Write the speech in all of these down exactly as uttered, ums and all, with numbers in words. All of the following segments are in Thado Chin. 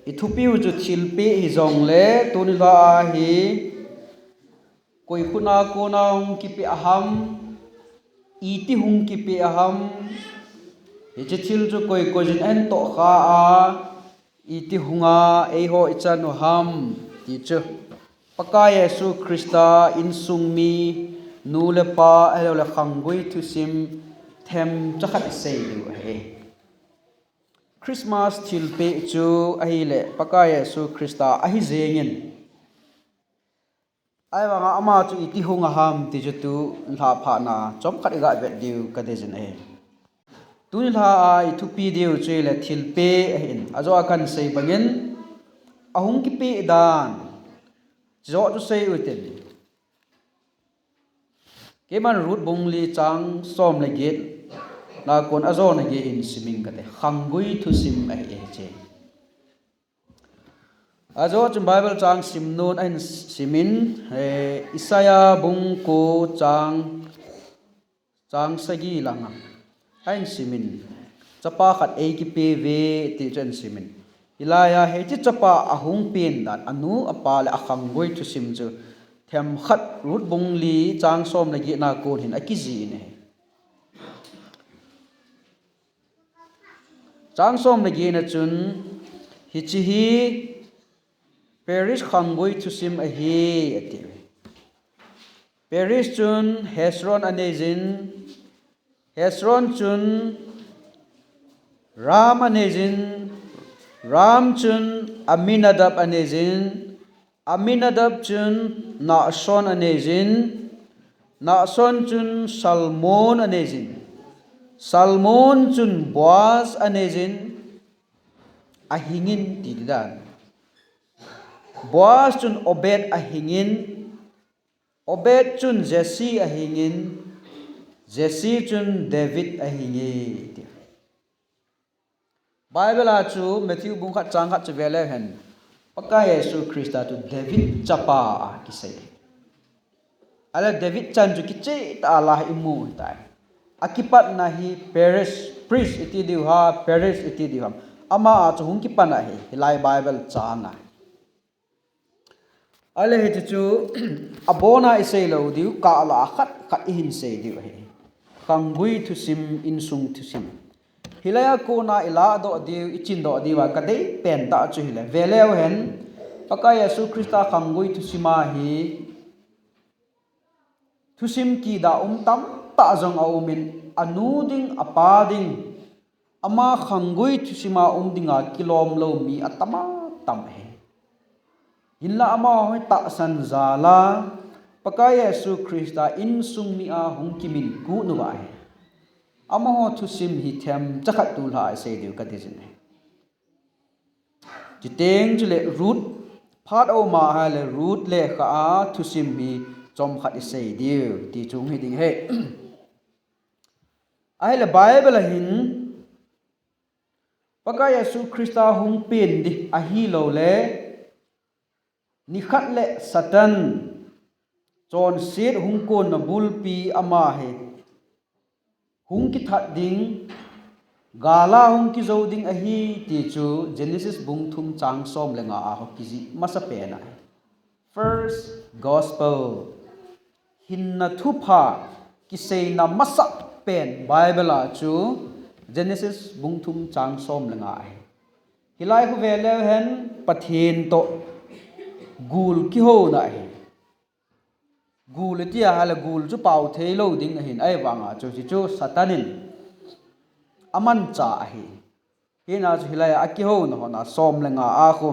I thupiu chu thilpeh hijongle, tuni lha a hi koi khut a kona hung kipeh ham, iti hung kipeh ham, hiche thil chu koi koi in ahin tohkha a, iti hunga eiho ichan u ham, ti chu Pakai Jesu Christa insung mi, nu le pa, ahilouleh khanggui thusim themcha khat isei diu ahi. Christmas thilpeh chu ahileh Pakai Jesu Christa ahi jengin, ahivanga ama chu iti hung ham ti chu tulha phat na chomkhat iga vet diu kadei jin ahi. Tuni lha a i thupi diu chu ahileh thilpeh ahin, ajo a kahin sei bangin, ahung kipeh dan, chujoh chu sei utin. Keiman Ruth bung li chang som le get na kon ajo na gei hin simin kate, khanggui thusim ahi e che. Ajo chun Bible chang simnun ahin simin, eh, Isaiah bung ko chang, chang sagi langa ahin simin, chapa khat eikipeh uve ti chu ahin simin. Hilai a hiche chapa ahung pen dan, anu, apa le akhanggui thusim chu themkhat Ruth bung li chang som le get na kon hin akijih in ahi. Chang som le get na chun, hiche hi Perez khanggui thusim ahi, ati. Perez chun Hezron anei jin, Hezron chun Ram anei jin, Ram chun Amminadab anei jin, Amminadab chun Nahshon anei jin, Nahshon chun Salmon anei jin, Salmon chun Boaz anei jin, ahingin ti dan. Boaz chun Obed ahingin, Obed chun Jesse ahingin, Jesse chun David ahinge, ti. Bible a chu Matthew bung khat chang khat chu vele hen, Pakai Jesu Christa chu David chapa a kisei. Ahileh David chan chu kicheh tah a la imu tai. Akipatna hi Perez, Perez iti diu ham, Perez iti diu ham, ama a chu hung kipan ahi, hilai Bible chang a. Ahileh hiche chu abona isei lou diu, kah lah a khat khat ihin sei diu ahi. Khanggui thusim, insung thusim. Hilai a kona iladoh diu, ichin doh diu a kadei pen tah chu hileh, vele uhen, Pakai Jesu Christa khanggui thusim a hi thusim kida um tamtah jong aumin, anu ding, apa ding, ama khanggui thusim a um dinga kilom lou mi atam atam ahi. Hinlah amaho hi tahsan jal a, Pakai Jesu Christa insung mi a hung kimin kit uva ahi. Amaho thusim hi themcha khat tulha a isei diu kadei jin ahi. Chuteng chuleh Ruth, phat a um a ahileh Ruth lekha a thusim hi chomkhat isei diu ti chu hung hi ding ahi. Ahileh Bible a hin, Pakai Jesu Christa hung pen ding ahilouleh, nikhat leh Satan, chonset hung konna bulpi ama hi hung kithat ding, gal a hung kijou ding ahi ti chu Genesis bung thum chang som le nga a ho kijih masa pen ahi. First Gospel, hinna thupha kiseina masapen Bible a chu Genesis bung thum chang som le nga ahi. Hilai khu vele uhen, Pathen toh gul kihouna ahi. Gul iti ahileh gul chu pao thei lou ding ahin, ahivanga chu hichu Satan in amanchah ahi. Hina chu hilai a akihouna hon a som le nga a khu,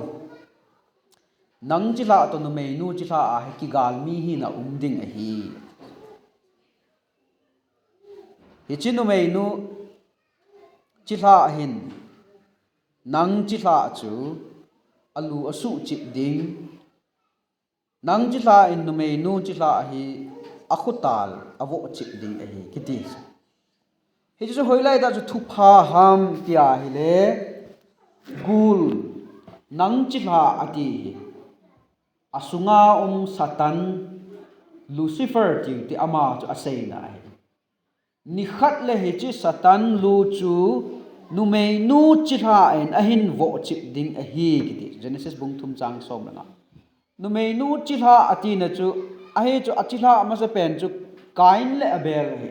nang chilhah toh numeinu chilhah a hi kigalmi hina um ding ahi. Hiche numeinu chilhah hin nang chilhah chu alu asuhchip ding, nang chilhah in numeinu chilhah hi akhotal avohchip ding ahi, kiti. Hichu hoilai tah chu thupha ham ti ahileh, gul, nang chilhah ati hi, asunga um Satan, Lucifer tiu ti ama chu aseina ahi. Nikhat leh hiche Satan lu chu Numeinu chilhah in ahin vohchip ding ahi kiti. Genesis bung thum chang som le nga. Numeinu chilhah atina chu, ahi chu achilhah masapen chu Kain le Abel ahi.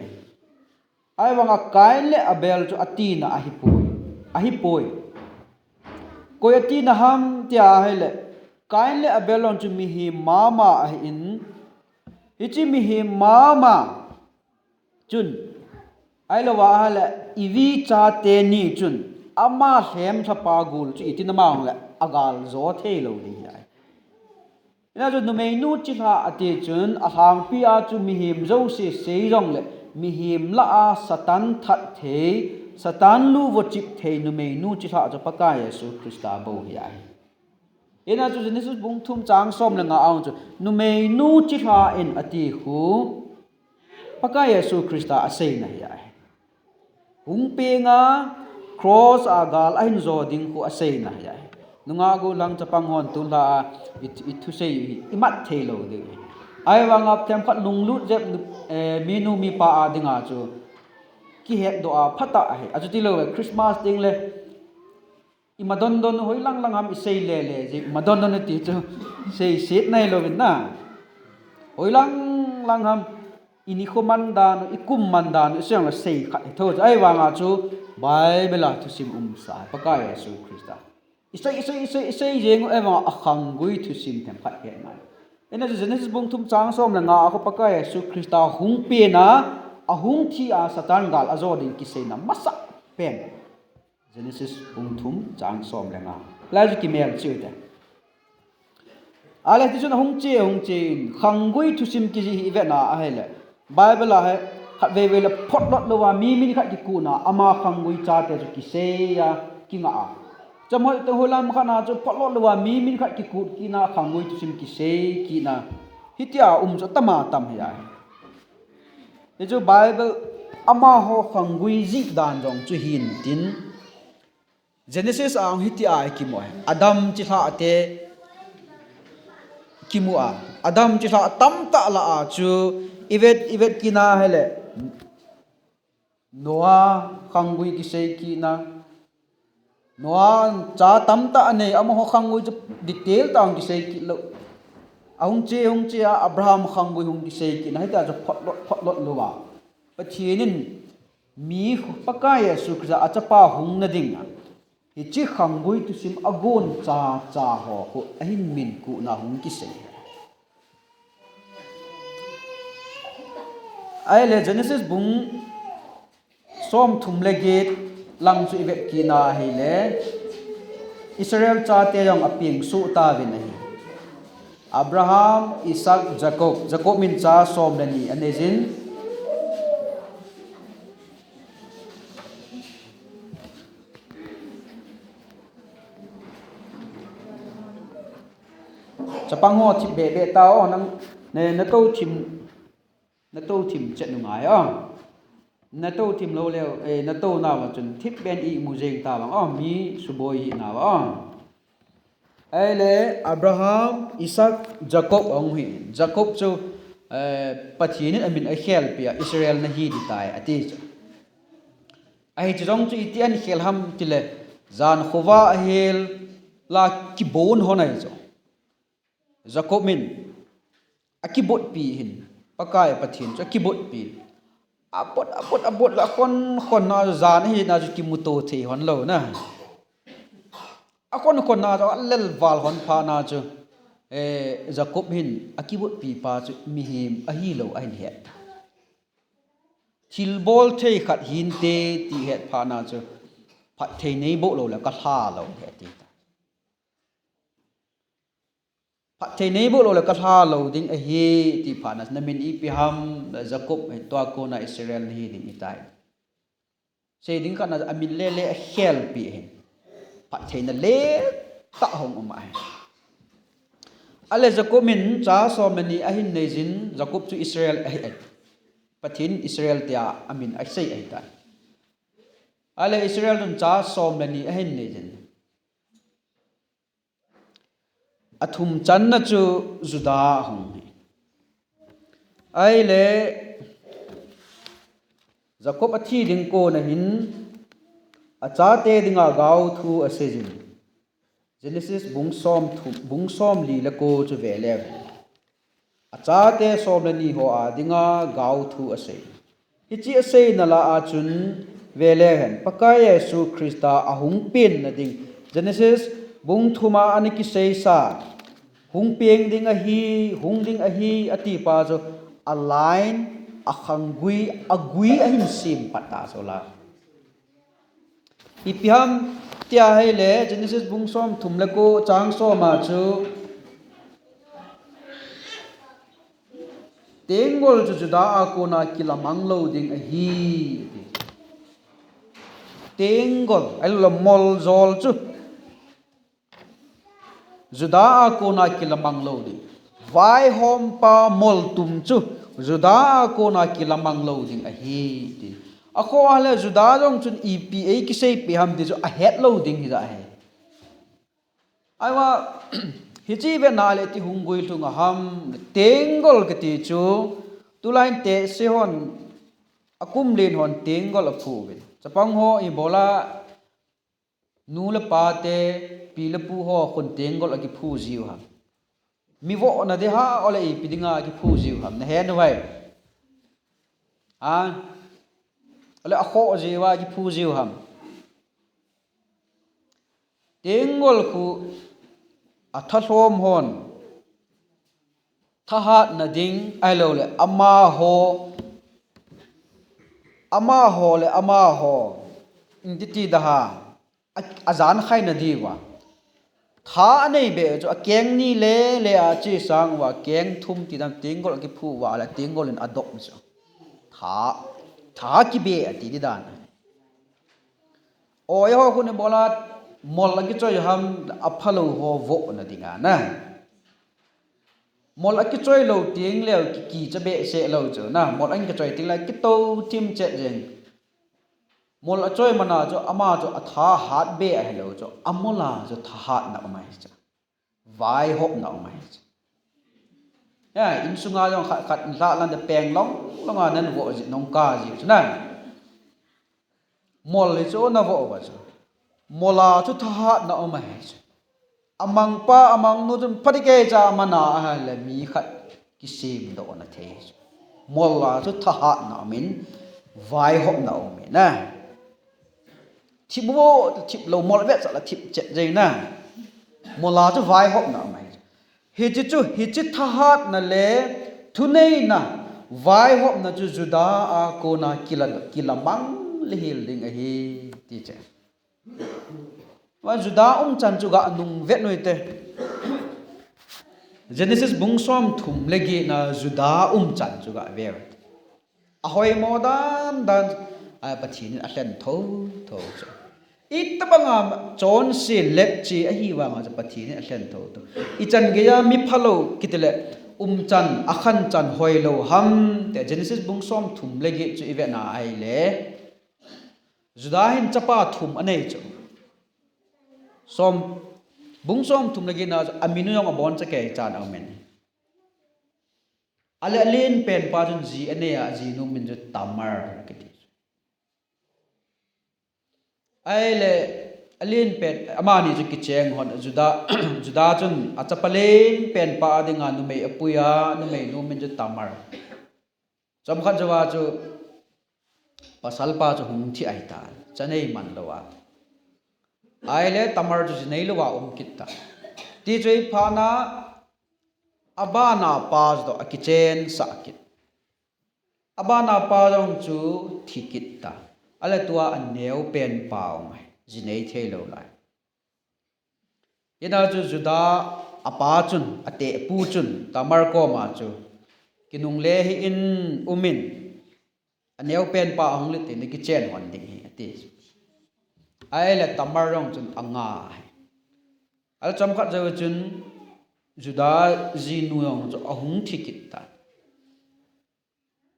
Ahivanga Kain le Abel chu atina ahipoi. Ahipoi. Koi atina ham tia ahile, Kain le Abel jong chu mihem mama ahin, hiche mihem mama chun, ahilouva ahile, Evi chate ni chun, ama lhem lhapa gul chu itin ama jongle agal jo theilou ding ahi. Hijeh chun numeinu chilhah ati chun, alhangpia chu mihem jouse sei jongle, mihem lah a Satan that thei, Satan lu vohchip thei numeinu chilhah chu Pakai Jesu Christa bou hi ahi. Hijeh chun Genesis bung thum chang som le nga a chu, numeinu chilhah in ati khu, Pakai Jesu Christa aseina hi ahi. Hung penga cross a gal ahin jo ding khu aseina hi ahi. Nungah gollhang chapang hon tulha a i, i thusei hi imat theilou diu ahi. Ahivanga themkhat lunglut jep, eh, minu mipa a dinga chu kihetdoh a phatah ahi. Achuti lou le Christmas ding le ima dondon u hoilang lang ham isei lele jeh, ima dondon u ti chu seiset nailouvin na. Hoilang lang ham, inikho man dan u, ikum man dan u, isei jongle sei khat hitho chu. Ahivanga chu Bible a thusim umsa, Pakai Jesu Christa. Isei, isei, isei, isei jeng u, ahivanga akhanggui thusim themkhat het ngai. Hijeh chun Genesis bung thum chang som le nga a khu Pakai Jesu Christa hung pena, ahung thi a Satan gal ajo ding kiseina masapen. Genesis bung thum chang som le nga. Lai chu kimel cheh u hite. Ahile tichun ahung che, ahung che in, khanggui thusim kijih hi ivet na ahile, Bible a hi khatvei vei le photlot louva mi min khat kikhuhna, ama khanggui chate chu kisei a, kingah a. Chomkhat te hoilam khat na chu photlot louva mi min khat kikhuh kitna, khanggui thusim kisei kitna, hitia um chu atama tam hi ahi. Hichu Bible amaho khanggui jih dan jong chu hintin, Genesis a hung hitia ikimu ahi. Adam chilhah te kimu a, Adam chilhah tamtah lah a chu ivet, ivet kitna ahile, Noah khanggui kisei kitna, Noah cha tamtah anei, amaho khanggui chu detail tah hung kisei kit lou. Ahung che, hung che a, Abraham khanggui hung kisei kitna, hitia chu photlot, photlot louva Pathen in mi, Pakai Jesu Christa achapa hungna dinga hiche khanggui thusim agoncha cha ho khu ahin min khuhna hung kisei. Ahile Genesis bung somthum le get lang chu ivet kitna ahile, Israel chate jong apeng soh tauvin ahi. Abraham, Isaac, Jacob. Jacob in cha som le ni anei jin. Chapang ho thip bebe tao, nang, ne, natou thim, natou thim chet u ngai o. Natou thim lou leu, eh, natou nauva chun thip ben imu jeng tavang o, mi suboi hi nauva o. Ahile Abraham, Isaac, Jacob ahung hi. Jacob chu, eh, Pathen in amin akhelpi a, Israel nahi ding tai ati chu. Ahi chu jong chu iti ahin khel ham tile, jan khovah ahel la kibon hon ahi chu. Jacob in akibotpi hin, Pakai Pathen chu akibotpi. Abot, abot, abot la khon, khon na jan ahina chu kimuto thei hon lou na. Akhon khon na chu alel val hon phat na chu, eh, Jacob hin akibotpi pa chu mihem ahilou ahin het. Thilbol thei khat hinte ti het phat na chu, phatthei neiboh lou le kalha lou ahi ati tai. Phatthei neiboh lou le kalha lou ding ahi ti phat na, namin ipi ham, Jacob ahi, tua kona Israel nahi ding ahitai. Sei ding khat na amin lele akhelpi ahin. Phattheina letah hung um ahi. Ahile Jacob in cha som le ni ahin nei jin, Jacob chu Israel ahi, ahi. Pathen Israel tia amin asei ahitai. Ahile Israel chun cha som le ni ahin nei jin. Athum channa chu Judah ahung hi. Ahile Jacob athi ding kona hin Achate dinga gaothu aseijin. Genesis bung som thum, bung somli le ko chu veleu hen. Achate som le ni ho a dinga gaothu asei. Hiche aseina lah a chun veleu hen, Pakai Jesu Christa ahung penna ding. Genesis bung thum a ana kiseisa, hung peng ding ahi, hung ding ahi, ati pa chu a line, a khanggui, a gui ahin sem pat ta chu la. Ipi ham tia ahile, Genesis bung som thum le ko chang som a chu, Tenggol chu Judah a kona kilamang lou ding ahi. Tenggol, ahilouleh moljol chu Judah a kona kilamang lou ding. Vaihompa moltum chu Judah a kona kilamang lou ding ahi, ti. Akhoh a le Judah jong chun ipi ei kiseipeh ham ti chu ahet lou ding hija ahi. Ahivang, hiche vena le ti hung guilhung a ham, tenggol kiti chu, tulai in tehse hon, akum len hon tenggol aphu uvin. Chapang ho ibola, nu le pa te, pi le pu ho khun tenggol akiphu jiu ham. Mi vohna ding ham, ole ipi dinga akiphu jiu ham, nahet uvem? Ha? Ole akhoh jiuva akiphu jiu ham. Tenggol khu athalhom hon thahatna ding ahilouleh amaho, amaho le amaho, iti ti da ha, a, ajankhaina diuva. Tha anei beh chu akeng ni le le a che sang uva, keng thum ti dan tenggol akiphu uva le tenggol in adop chu. Tha, tha kibe ati di dan. Oi ho khun ibola mol akichoi ham, aphalou ho vohna dinga na. Mol akichoi lou teng leu ki, kicha behseh lou chu na. Mol akichoi teng leu kitou thim chet jeng. Mol achoi mana chu ama chu athahat be ahilou chu. Amol a chu thahatna um ahi chu. Vaihopna um ahi chu. Ya, insunga jong khat, khat lah lan de peng long, long a nan voh ji, nong kap ji chu na. Mol hi chu navoh uva chu. Mol a chu thahatna um ahi chu. Amangpa, amangnu chun phatecha amana ahile mi khat kisemdohna thei chu. Mol a chu thahatna um in, vaihopna um in, na. Thip vo, thip lou, mol vet sa la thip chet jeng na. Mol a chu vaihopna um ahi chu. Hiche chu, hiche thahatna le thuneina, vaihopna chu Judah a kona kila, kilamang lheh ding ahi, ti chu. Ahivang Judah umchan chu ga nung vet uvin te. Genesis bung som thum le get na Judah umchan chu ga ve uvin te. Ahoimo dan dan, a, Pathen in alhen thotho chu. Itobanga chonse lepche ahi vanga chu Pathen in alhen thotho. Ichan geiya mi phalou kiti le umchan, akhanchan hoilou ham ti Genesis bung som thum le get chu ivet na ahile. Judah hin chapa thum anei chu. Som, bung som thum le get na chu amin u jong aboncha kei chan aum in. Ale alen penpa chun ji anei a, ajinu min chu Tamar kiti. Ahile alen pen, amani chu kicheng hon, Judah, Judah chun achapa alen penpa dinga numei apui a, numeinu min chu Tamar. Chomkhat jouva chu pasalpa chu hung thi ahitan, cha nei man lou a. Ahile Tamar chu ji nei lou a um kit tan. Ti chu ahiphat na, abana pa chu toh akichen sah kit. Abana pa jong chu thi kit tan. Ale tua aneo penpa um ahi, ji nei thei lou lai. Hijeh a chu Judah apa chun, atehpu chun, Tamar koma chu, kinungle hih in um in, aneo penpa ahung lut teng le kichen hon ding ahi, ati. Ahile Tamar jong chun anga ahi. Ale chomkhat jou chun Judah jinu jong chu ahung thi kit tan.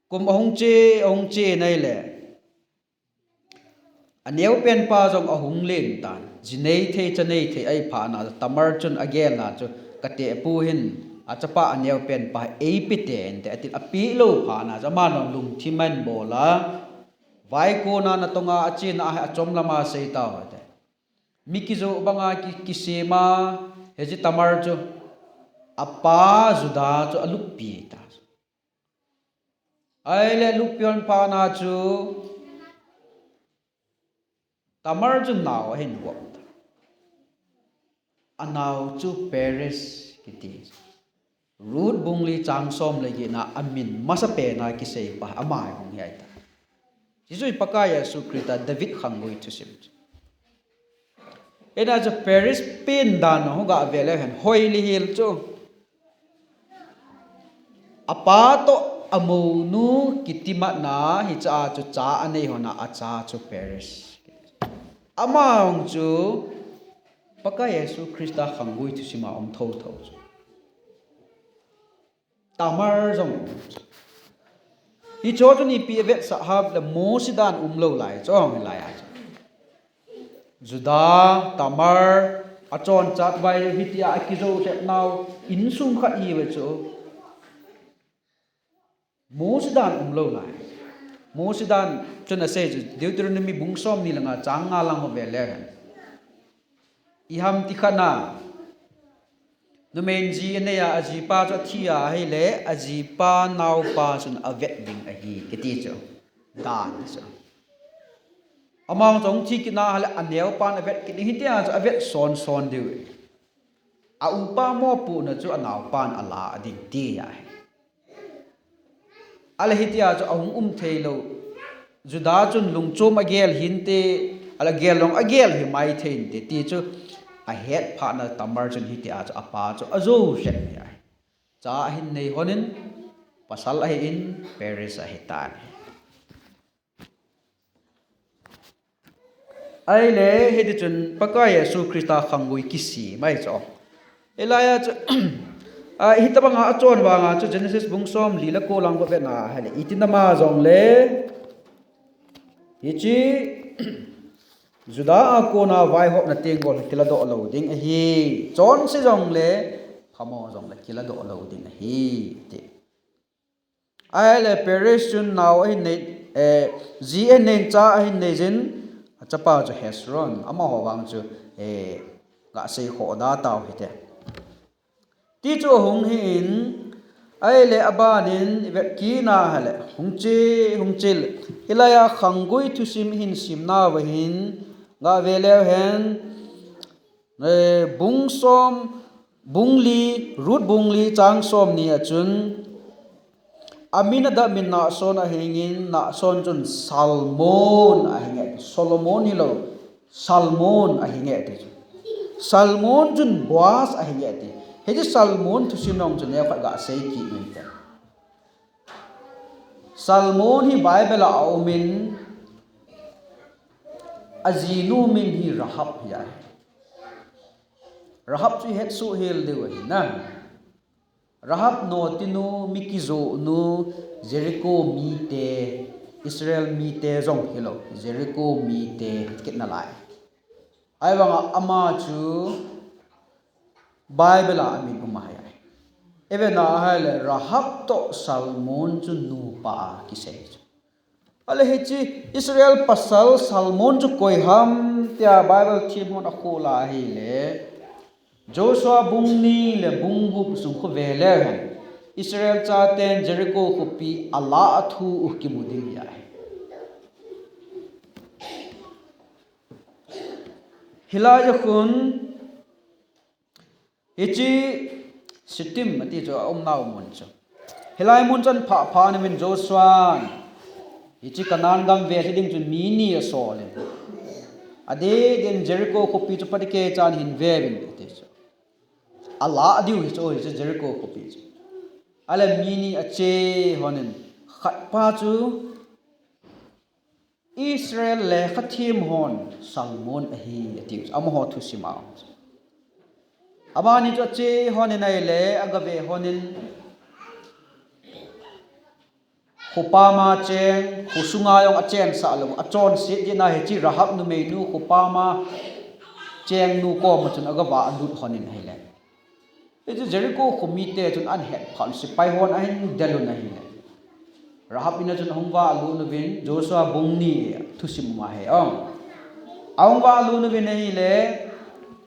Kum ahung che, ahung che in ahile, aneo penpa jong ahung len tan. Ji nei thei, cha nei thei ahiphat na, Tamar chun agel na chu, katehpu hin achapa aneo penpa eipe tei inte, atin, apeh lou phat na chu, aman jong lungthim ahin bol a, Vaikona natong a achena ahi achom lama seitau hite. Mi kijo banga ki, kisema, hiche Tamar chu, apa Judah chu aluppi ta. Ahile aluppi hon phatna chu, Tamar chu nao ahin gop ta. Anao chu Perez kiti. Ruth bung li chang som le getna amin masapen a kiseipa ama hi hung hi ahitai. Hichu Pakai Jesu Christa David khanggui thusim chu. Hijeh a chu Perez pen dan a hung gah ve leu hen hoi lheh hel chu. Apa toh amounu kitimatna hiche a chu cha anei hon a acha chu Perez. Ama hung chu Pakai Jesu Christa khanggui thusim a um thotho chu. Tamar jong. Hicho chu ipi avetsah ham le Mose dan umlou lai chu hilai a chu. Judah, Tamar, achonchat vai hitia akijo lhep nau insung khat ive chu. Mose dan umlou lai. Mose dan chun asei chu Deuteronomy bung somni le nga chang nga lang ho ve leu hen. Iham ti khat na. Numei in ji anei a, ajipa chu athi a ahile, ajipa naopa chun avet ding ahi, kiti chu. Dan chu. Ama jong thi kit na ahile, aneopan avet kit ding hitia chu avet son son diu. A upa mopohna chu anaopan ala ding ti ahi. Ahile hitia chu ahung um thei lou. Judah chun lungchom agel hinte, ahile gel jong agel hi mai thei inte ti chu ahet phatna Tamar chun hitia chu apa chu ajo lhep hi ahi. Cha ahin nei hon in, pasal ahin, Perez ahitan. Ahile, hiti chun Pakai Jesu Christa khanggui kisem ahi chu. Hilai a chu, a, hitabanga achon vanga chu Genesis bung somli le ko lang ko vet na ahile. Iti nama jongle, hiche, Judah a kona vaihopna tenggol hi kiladoh lou ding ahi. Chonse jongle, phamo jongle kiladoh lou ding ahi. Ti. Ahile Perez chun nao ahin nei, eh, ji ahin nei, cha ahin nei jin, achapa chu Hezron, amaho vang chu, eh, gasei khoh da tau hite. Ti chu ahung hi in, ahile aban in, ivet kit na ahile, hung che, hung che le. Hilai a khanggui thusim hin sim nauva hin, gah ve leu hen, Eh, bung som, bung li, Ruth bung li chang somni a chun, Aminadab min Nahshon ahingin, Nahshon chun Salmon ahinge, Solomon hilou, Salmon ahinge ti chu. Salmon chun Boaz ahinge ti. Hiche Salmon thusim jong chu neokhat gasei kit ngai te. Salmon hi Bible a aumin, ajinu min hi Rahab hi ahi. Rahab chu ihet soh hel diu ahi na. Rahab notinu, mi kijoh nu, Jericho mite, Israel mite jong hilou, Jericho mite kit nalai. Ahivanga ama chu Bible a amin um ahi. Ivet na ahile Rahab toh Salmon chu nupa a kisei chu. Ahile hiche Israel pasal Salmon chu koi ham tia Bible themhon akhol a ahile. Joshua bung ni le bung gup sung khu ve leu hen. Israel chaten Jericho khopi alah thu u kimu ding ahi. Hilai a khun, hiche Shittim ati chu aum nau mun chu. Hilai mun chan pha pha namin Joshua, hiche Canaan gam ve lhi ding chun mi ni asol in. Adeh din Jericho khopi chu pati kei chan hin ve vin ati chu. Alah diu hi chu, hiche Jericho khopi chu. Ahile mi ni ache hon in khat pa chu Israel lekha them hon Salmon ahi, ati. Amaho thusim a. Amani chu ache hon in ahile, agave hon in. Khopama cheng, khosunga jong acheng sah lou. Achonset ding ahi chu Rahab numeinu khopama chengnu koma chun agava alut hon in ahile. Hichu Jericho khomite chun ahin het phat un sepai hon ahin del un ahile. Rahab in a chun ahung valut uvin, Joshua bung ni thusim ma he. Ahung valut uvin ahile,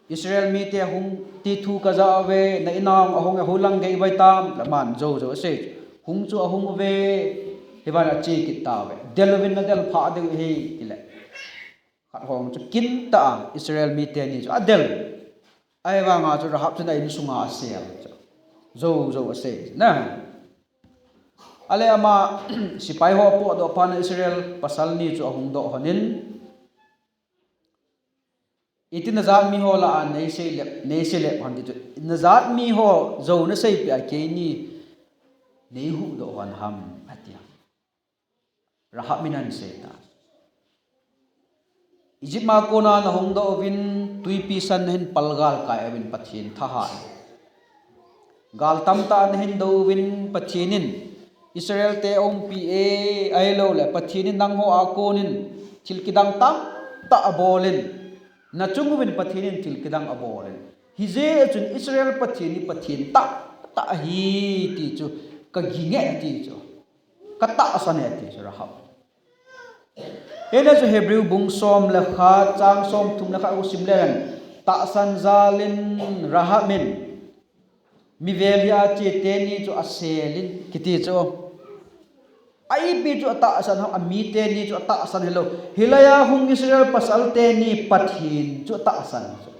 Israel mite hung ti thu kaja uve, na in a ahung ahung e, hoilang gei vai tam, le aman jou jou asei. Hung chu ahung uve, hivan ache kit tauve. Del uvin nadel pha ding ahi, tile. Khat hong chu kin tah a Israel mite ni chu adel. Ahivanga chu Rahab chun a insunga asel chu. Jou jou asei na. Ale ama sepai ho apohdoh phat in Israel pasal ni chu ahung doh lhonin. Iti najat mi ho lah a neisei lep, neisei lep hon ti chu. Najat mi ho jou naseipeh a keini neihuhdoh lhon ham atia. Rahab in ahin sei tai. Egypt a kona nahung doh uvin, twipi san nahin palgal kai uvin Pathen thahat. Gal tamtah nahin do uvin Pathen in Israel te aumpi e, ahilou le Pathen in nangho a konin thil kidang tamtah abolin. Nachung uvin Pathen in thil kidang abolin. Hijeh chun Israel Pathen hi Pathen tahtah ahi ti chu kaging e ti chu. Katahsan e ti chu Rahab. Hijeh chun Hebrew bung som le khat, chang som thum le khat u sim le hen. Tahsan jalin Rahab in mi vel hi a che teni chu aselin kiti chu. A ipi chu atahsan ham, amite ni chu atahsan hilou. Hilai a hung Israel pasal teni Pathen chu atahsan chu.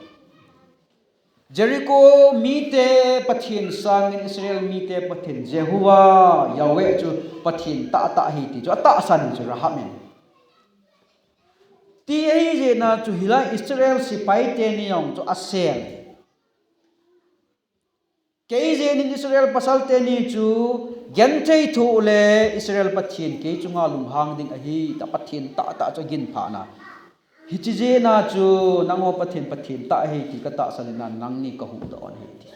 Jericho mite Pathen sangin Israel mite Pathen Jehovah Yahweh chu Pathen tahtah ahi ti chu atahsan chu Rahab in. Ti ahi jeh in a chu hilai Israel sepai teni jong chu asel. Kei jeh in Israel pasal teni chu genthei thoh le Israel Pathen kei chunga lunghang ding ahi, ta Pathen tahtah chu agin phat in a. Hiche jeh in a chu nangho Pathen, Pathen tah ahi ti katahsan in a nangni kahuhdoh lhon ahi ti.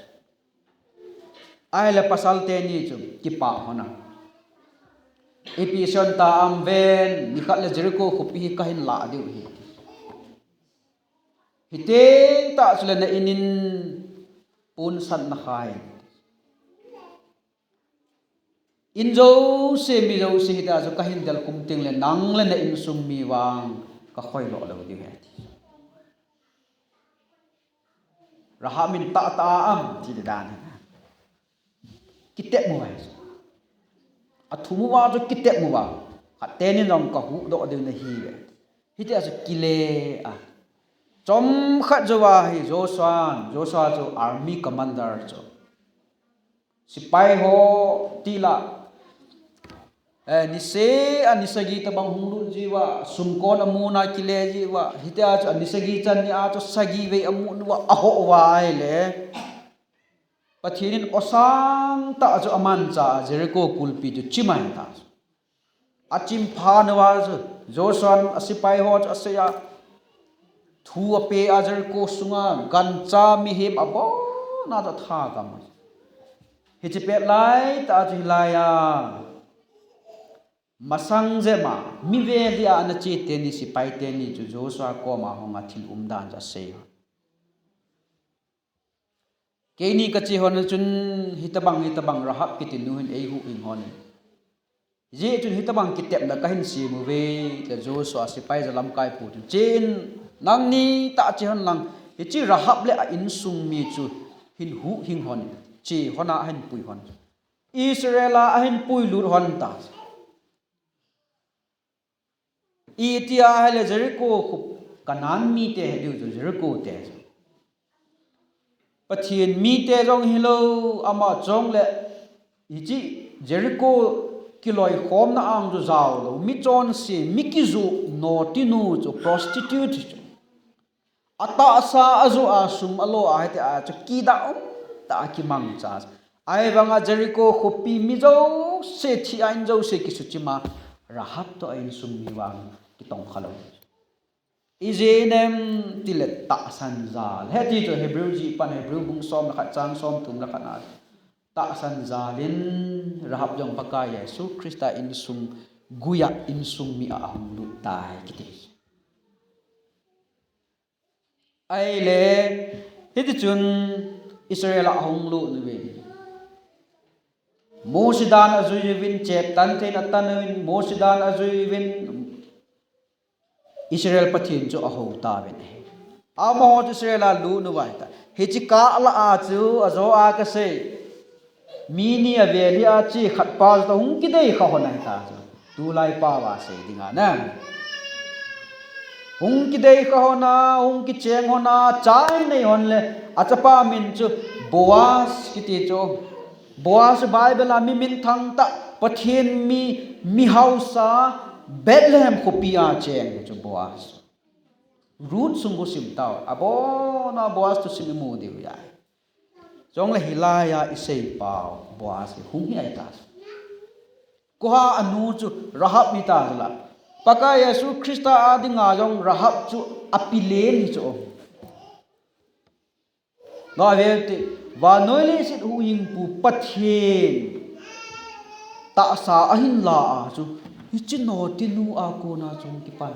Ahile pasal teni chu kipah lhon a. Ipi asei tam ven, nikhat le Jericho khopi hi kahin lah diu ahi ti. Hiteng tah chule na in in pon sat na khai. In jouse, mi jouse hita chu kahin del khum teng le nang le na insung mi vang kakhoilo lou diu ahi ti. Rahab in tahtah a am ti dan ahi. Kitep uva. Athum uva chu kitep uva. Khat teni jong kahuhdoh diu ahi ve. Hitia chu kile a. Chomkhat jouva hi Joshua, Joshua chu army commander chu. Sepai ho tila. Eh, nise a ni sagi tabang hung lut jiuva, sumkon amun a kile jiuva, hitia chu a ni sagi chan ni a chu sagi vei amun uva, aho uva ahile. Pathen in osang tah chu amancha a Jericho kulpi chu chim ahi ta. Achim phat uva chu Joshua in a sepai ho chu asei a, thu ape a Jericho sunga gancha mihem abon a chu atha gam. Hiche pet lai tah chu hilai a. Masang jep a, mi vel hi a ana che teni sepai teni chu Joshua koma hung a thil umdan chu asei. Keini kache hon chun hitabang, hitabang Rahab kiti nu hin eihuhhing hon. Hijeh chun hitabang kitepna kahin sem uve, ti Joshua sepai jalamkai pu chun. Chen, nangni tah che hon lang, hiche Rahab le a insung mi chu hin huhhing hon, che hon a ahin pui hon. Israel a ahin puilut hon ta. Itia ahile Jericho khu Canaan mite hi diu chu Jericho te. Pathen mite jong hilou ama chong le hiche Jericho kiloikhomna ang chu jaolou. Mi chonse, mi kijoh nau tinu chu prostitute chu. Atahsa ajoh a sum alo a hitia chu kidang um tah a kimangcha. Ahivanga Jericho khopi mi jouse thi a in jouse kisuchim a Rahab toh a insung mi vang kitongkha lou. Ijeh inem tile tahsan jal. Hiti chu Hebrew jih pan Hebrew bung som le khat chang som thum le khat na. Tahsan jalin Rahab jong Pakai Jesu Christa insung guia insung mi a ahung lut tai kiti. Ahile, hiti chun Israel a ahung lut uve. Mose dan ajui uvin, cheptan thei in atan uvin, Mose dan ajui uvin, Israel Pathen chu ahou tauvin ahi. Amaho chu Israel a lut u ahi tai. Hiche kah lah a chu ajo a kasei. Mi ni avel hi a chu khat pa chu hung kidei kha hon ahi tai chu. Tulai pao a sei ding a na. Hung kidei kha hon a, hung kicheng hon a, cha anei hon le, achapa min chu Boaz kiti chu. Boaz Bible a mi minthang tah, Pathen mi, mi hausa, Bethlehem khopi a cheng chu Boaz. Ruth sung khu sim tau. Abon a Boaz thusim imu diu ahi. Chule hilai a isei pau Boaz hi hung hi ahi tai. Koiha anu chu Rahab ahi tai la. Pakai Jesu Christa a dinga jong Rahab chu apilen hi chu. Gave te, vannoi leiset huhhingpu Pathen tahsa ahin la a chu, hiche noti nu a kona chu hung kipan.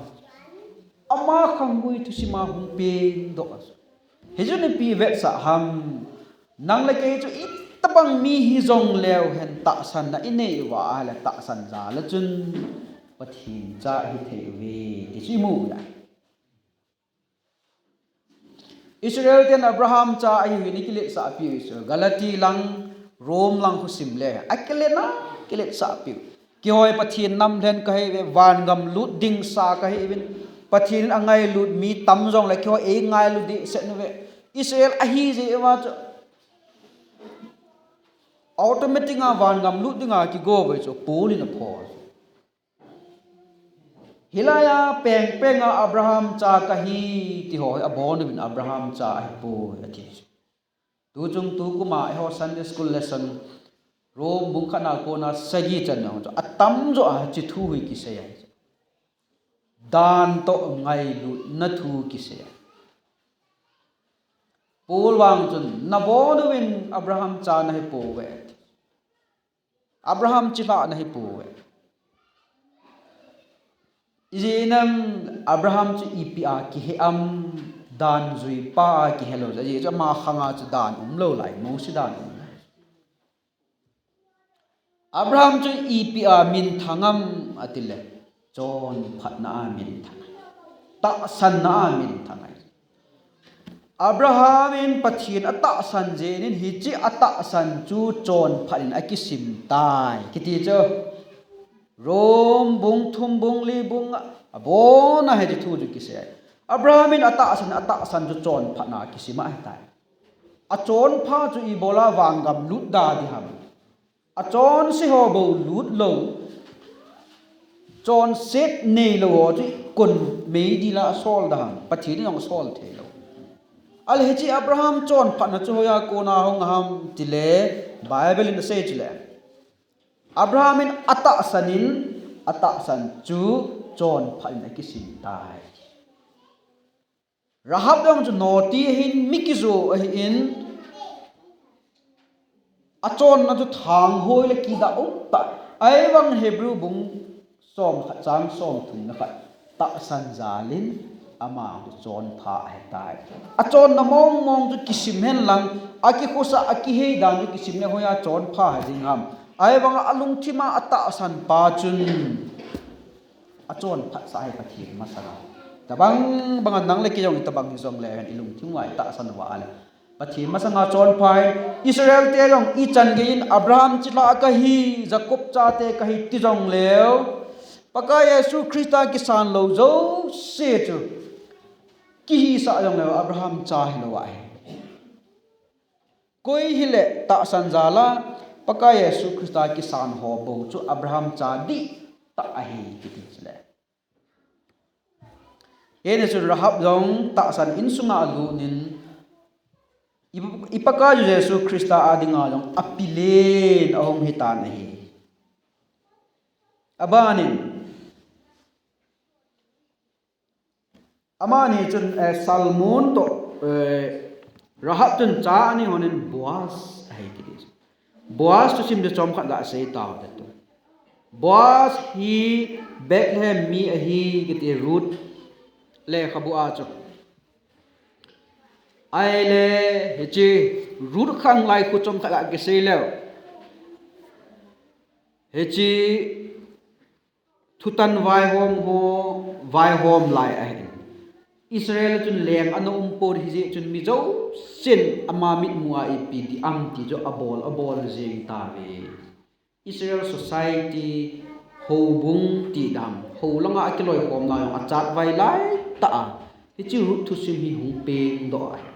Ama khanggui thusim a hung pengdoh a chu. Hichu ipi vetsah ham, nang le kei chu itobang mi hijong leu hen tahsanna inei uva ahile tahsan jal a chun Pathen cha hithei uve, ti chu imu u ahi. Israel ten Abraham cha ahiuvin ikiletsahpi u chu. Galati lang, Rome lang khu sim le. Akilet na, kiletsahpi u. Keiho hi Pathen namlen kahi uve, vangam lut ding sa kahi uvin. Pathen in angailut mi tam jongle keiho hi eingailut ding seh uve. Israel ahi jeh uva chu. Automatic a vangam lut dinga kigo uve chu, Paul in aphol. Hilai a pengpeng a Abraham cha kahi, ti ho hi abon uvin Abraham cha ahipoi, ati. Tuchung tukum a eiho Sunday school lesson, Rome bung khat na kona sagi chan na chu, atamjo a hiche thu hi kisei ahi. Dan toh ngailutna thu kisei ahi. Paul vang chun, nabon uvin Abraham cha nahipouve, ati. Abraham chilhah nahipouve. Ijeh inem Abraham chu ipi a kihe am, dan jui pa a kihe lou. Ajeh chu ama khang a chu dan umlou lai, Mose dan um lai. Abraham chu ipi a minthang am atile, chonphatna a minthang. Tahsanna a minthang ahi. Abraham in Pathen atahsan jeh in hiche atahsan chu chonphat in akisim tai. Kiti chu Rome bung thum bung li bung a abon a hiche thu chu kisei. Abraham in atahsan, atahsan chu chonphatna a kisim ahitai. Achonpha chu ibola vangam lut da ding ham. Achonse ho bou lut lou. Chonset neilou ho chu kon meidil a asol da ham. Pathen in jong asol thei lou. Ahile hiche Abraham chonphatna chu hoiya kona hung ham tile Bible in asei chule. Abraham in atahsan in, atahsan chu chonphat in akisim tai. Rahab jong chu noti ahin, mi kijo ahin, achonna chu thanghoi le kidah um tah. Ahivang Hebrew bung somkhat chang somthum le khat, tahsan jal in ama chu chonpha ahitai. Achonna mong mong chu kisim hen lang, akikhosah, akihei dan chu kisim le hoiya chonpha hi ding ham. Ahivang alungthim a atahsan pa chun achonphat sa ahi Pathen masanga. Tabang banga nang le kei jong itobang hijongle hen ilungthim uva itahsan uva ahile Pathen masanga chonpha in, Israel te jong ichan gei in Abraham chilhah kahi, Jacob chate kahi ti jongleu, Pakai Jesu Christa kisan lou jouse chu kihisah jongleu Abraham cha hilou ahi. Koi hile tahsan jal a Pakai Jesu Christa kisan ho bou chu Abraham cha dihtah ahi kiti chule. Hijeh chun Rahab jong tahsan insunga alut in, i, i Pakai Jesu Christa a dinga jong apilen ahung hitan ahi. Abanin, amani chun, eh, Salmon toh, eh, Rahab chun cha ani honin Boaz ahi kiti. Boaz thusim chu chomkhat gasei tau hite. Boaz hi Bethlehem mi ahi kiti Ruth lekhabu a chu. Ahile hiche Ruth khang lai khu chomkhat a kisei leu. Hiche thutan vaihom ho, vaihom lai ahin. Israel chun leng ana umpon hijeh chun mi jousen ama mitmua ipi diham ti chu abol, abol jeng tauve. Israel society, houbung ti dam, hou langa akiloikhomna jong achat vai laitah a, hiche Ruth thusim hi hung pengdoh ahi.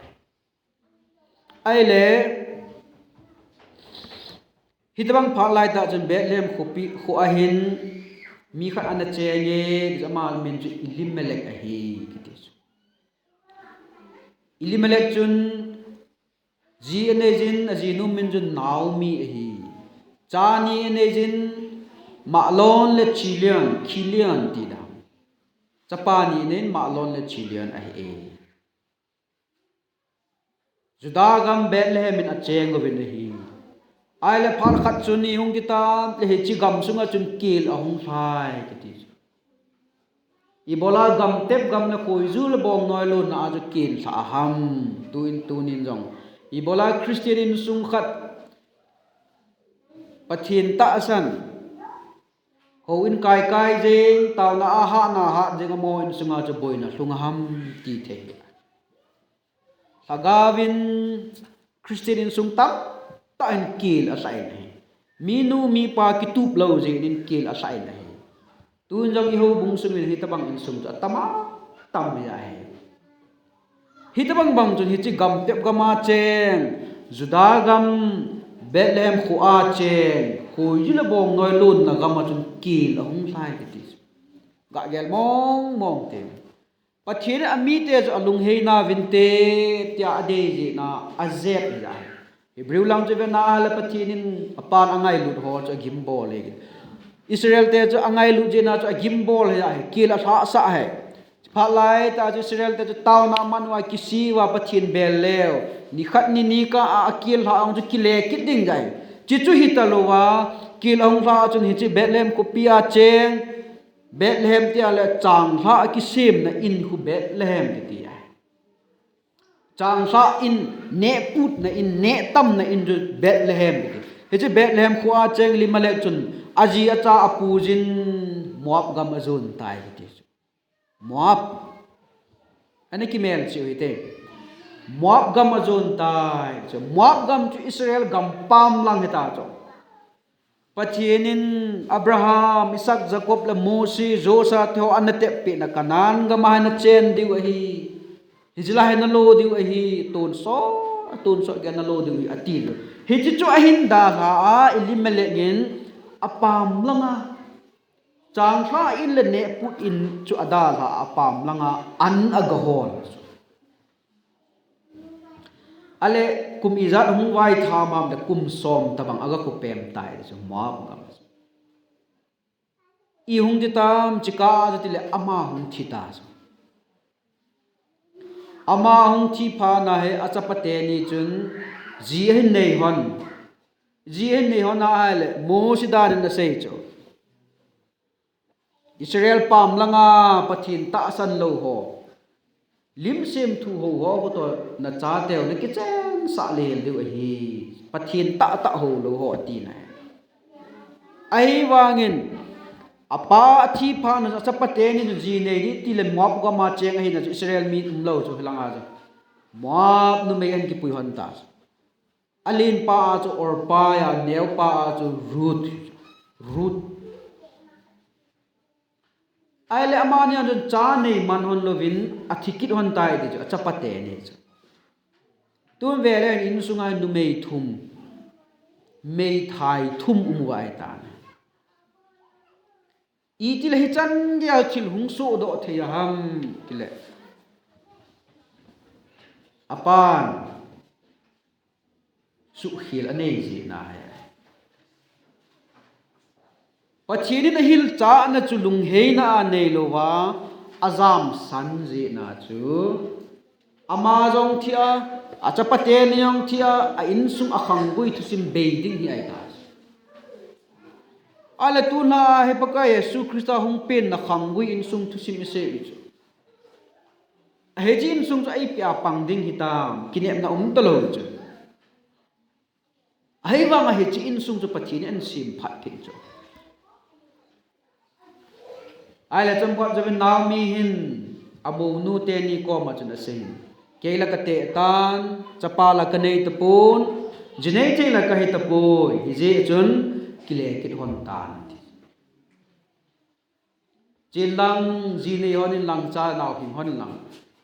Ahile, hitobang phat laitah chun Bethlehem khopi, kho ahin, mi khat ana chenge, ama min chu Elimelech ahi, kiti chu. Elimelech chun, ji anei jin, ajinu min chun Naomi ahi. Cha ni anei jin, Mahlon le Chilion, Kilion ti dam. Chapa ni anei jin, Mahlon le Chilion ahi. Judah gam Bethlehem in acheng uvin ahi. Ahile phat khat chun ihung kitam le hiche gam sunga chun kel ahung lhai kiti chu. Ibola gam tep gam le khoiju le bongnoi lonna a chu kel lhah ham, tuin tunin jong. Ibola Christian insung khat Pathen tahsan, houin kaikai jeng, taona a hatna hat jeng, amaho insunga chu boina lhung ham ti thei. Lhagaovin Christian insung tamtah in kel alhah in ahi. Minu mipa kitup lou jeh in kel alhah in ahi. Tun jong i houbung sungin hitobang insung chu atam a tam ahi. Hitobang bang chun hiche gam tep gam a cheng, Judah gam, Bethlehem kho a cheng, khoiju le bongnoi lonna gam a chun kel ahung lhai kiti chu. Gah gel mong mong te. Pathen in amite chu alungheina uvinte, tia adei jeh in ajep ahi. Hebrew lang chu vena ahile Pathen in apan angailut ho chu agimbol ahi. Israel te chu angailut jeh in chu agimbol ahi, kel alhahsah ahi. Phat laitah chu Israel te chu taona a man uva kisiuva Pathen bel leu. Nikhat ni nikah a akel lhah a chu kile kit ding ahi. Chuchu hita louva, kel ahung lhah a chun hiche Bethlehem khopi a cheng, Bethlehem tia le changlhah kisemna in khu Bethlehem kiti ahi. Changlhah in, nehputna in, nehtamna in chu Bethlehem kiti. Hiche Bethlehem kho a cheng Elimelech chun aji acha apuijin Moab gam ajon tai kiti chu. Moab. Ana kimelchih u hite. Moab gam ajon tai chu. Moab gam chu Israel gam pam lang hita chu. Pathen in Abraham, Isaac, Jacob le Mose, Joshua teho ana teppehna Canaan gam a hi nachen diu ahi. Hiche lai hi nalo diu ahi, tonsot, tonsot gei nalo diu ahi, ati. Hiche chu ahin dalha a, Elimelech in apam langa, changlhah in le nehput in chu adalha a, apam langa an agahol. Ale kum ijat hung vaitham ham le kum som tobang aga khopem tai chu Moab gam. Ihung thi tam, chikah a chu tile ama hung thi ta chu. Ama hung thi phat na hi achapa teni chun ji ahin nei hon. Ji ahin nei hon ahile Mose dan in asei chu. Israel pam langa Pathen tahsan lou ho, lim semthu ho, ho, ho toh nachateu nakichensah lel diu ahi. Pathen tahtah ho lou ho ati nai. Ahivangin, apa athi phat na achapa teni ji nei ding tile Moab gam a cheng ahina chu Israel mi umlou chu hilanga chu. Moab numei ahin kipui hon ta chu. Alenpa a chu Orpah a, aneopa a chu Ruth. Ruth. Ahile amani a chun cha nei man hon louvin athi kit hon tai ti chu, achapa teni chu. Tun vele insunga numei thum, meithai thum um uva ahitan. Itile hichan geiya thil hung sohdoh thei ham tile, apan suhkhel anei jeh in ahi. Pathen in ahilchahna chu lungheina anei louva, ajamsan jeh in chu. Ama jong thi a, achapa teni jong thi a, a insung a khanggui thusim bei ding hi ahitai. Ahile tuna hi Pakai Jesu Christa hung penna khanggui insung thusim isei u chu. Hiche insung chu ipi a pang ding hitam, kinepna um talou chu. Ahivanga hiche insung chu Pathen in asemphat thei chu. Ahile chomkhat jouvin Naomi hin amonu teni koma chun aseiyin, kei la kateh tan, chapa la kanei tapon, jinei thei la kahi tapoi, hijeh chun kile kit hon tan ati. Chenlang jinei hon in lang, chanao hing hon in lang,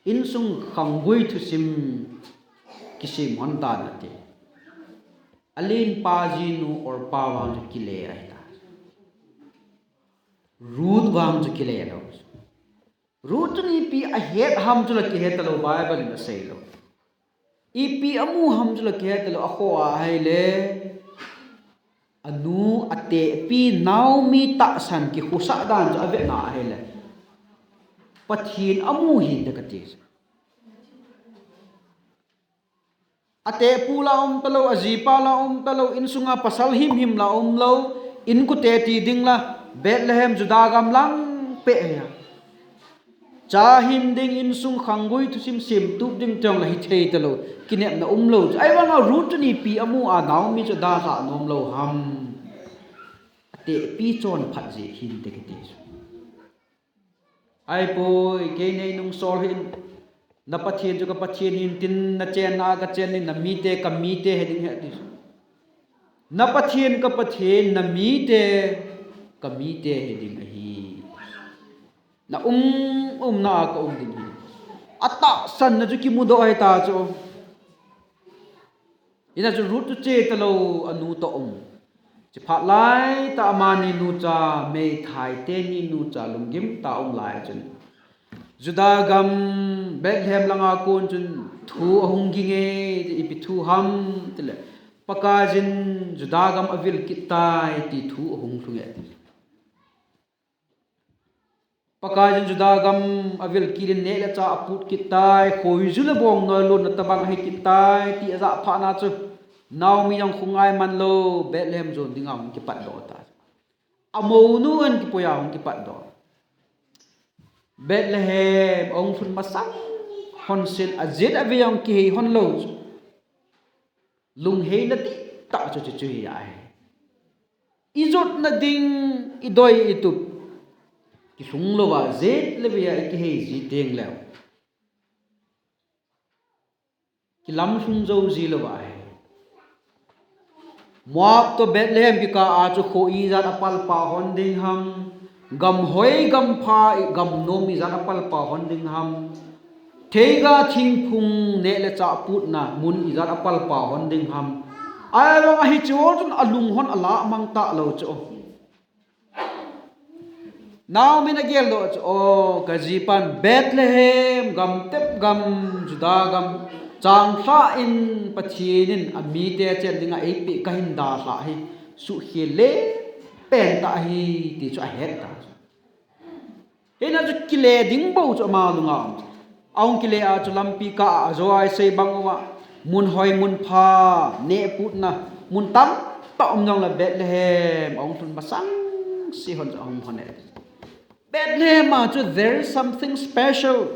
insung khanggui thusim kisem hon tan ati. Alenpa jinu Orpah vang chu kile ahitai. Ruth vang chu kile lou. Ruth chun ipi ahet ham chu la kihet talou, Bible in asei lou. Ipi amu ham chu la kihet talou, akhoh a ahile anu atehpi Naomi tahsan kikhosah dan chu avetna ahile Pathen amu hinte kati. Atehpu la um talou, ajipa la um talou, insunga pasal himhim la umlou, inkote ti ding la, Bethlehem Judah gam lang peh hi a. Cha hin ding, insung khanggui thusim semtup ding teng la hithei talou, kinepna umlou. Ahivanga Ruth chun ipi amu a Naomi chu adalhah nomlou ham? Atehpi chonphat jeh hinte kati. Ahipoi, kei nei nungsol hih in, na Pathen chu ka Pathen hintin, nachenna kachen in, namite kamite hiding ahi ati. Na Pathen ka Pathen, namite kamite hiding ahi. Na um umna a ka um ding ahi. Atahsanna chu kimudoh ahitai chu. Hijeh chun Ruth chu che talou, anu toh um. Chephat laitah amani nucha, meithai teni nucha lunggim tah a um lai chun, Judah gam Bethlehem langa kon chun thu ahung ging e, ipi thu ham tile, Pakaiyin Judah gam avil kit tai ti thu ahung lhung e. Pakaiyin Judah gam avil kit in neh le chah aput kit tai, khoiju le bongnoi lonna tobang ahi kit tai ti ajah phatna chu, Naomi jong khongai man lou, Bethlehem jon dinga hung kipatdoh tai. Amonu in kipui a hung kipatdoh. Bethlehem ahung lhun masang hon sin, ajet avei jong kihei hon lou. Lungheina dihtah chu chuchu hi ahi. Ijotna ding, idoi itup kilhung louva, jet le vei a ikihei ji teng leu, kilamlhung jou ji louva ahi. Moab toh Bethlehem kikah a chu kho ijat apalpha hon ding ham, gamhoi gampha, gamnom ijat apalpha hon ding ham, theiga thingphung neh le chah putna mun ijat apalpha hon ding ham. Ahivanga hiche ho chun alung hon alah mang talou chu. Naomi in ageldoh chu, o, kajipan Bethlehem, gamtep gam, Judah gam, changlhah in Pathen in amite chen dinga eipeh kahin dalhah hi suhkhel le pentah ahi ti chu ahet tai. Hina chu kile ding bou chu ama lunga um chu. Ahung kile a chu lampi kah a ajo a isei bang uva, mun hoi mun pha, neh putna mun tamtah um jongle Bethlehem ahung lhun masang se hon chu ahung hon e. Bethlehem a chu there is something special.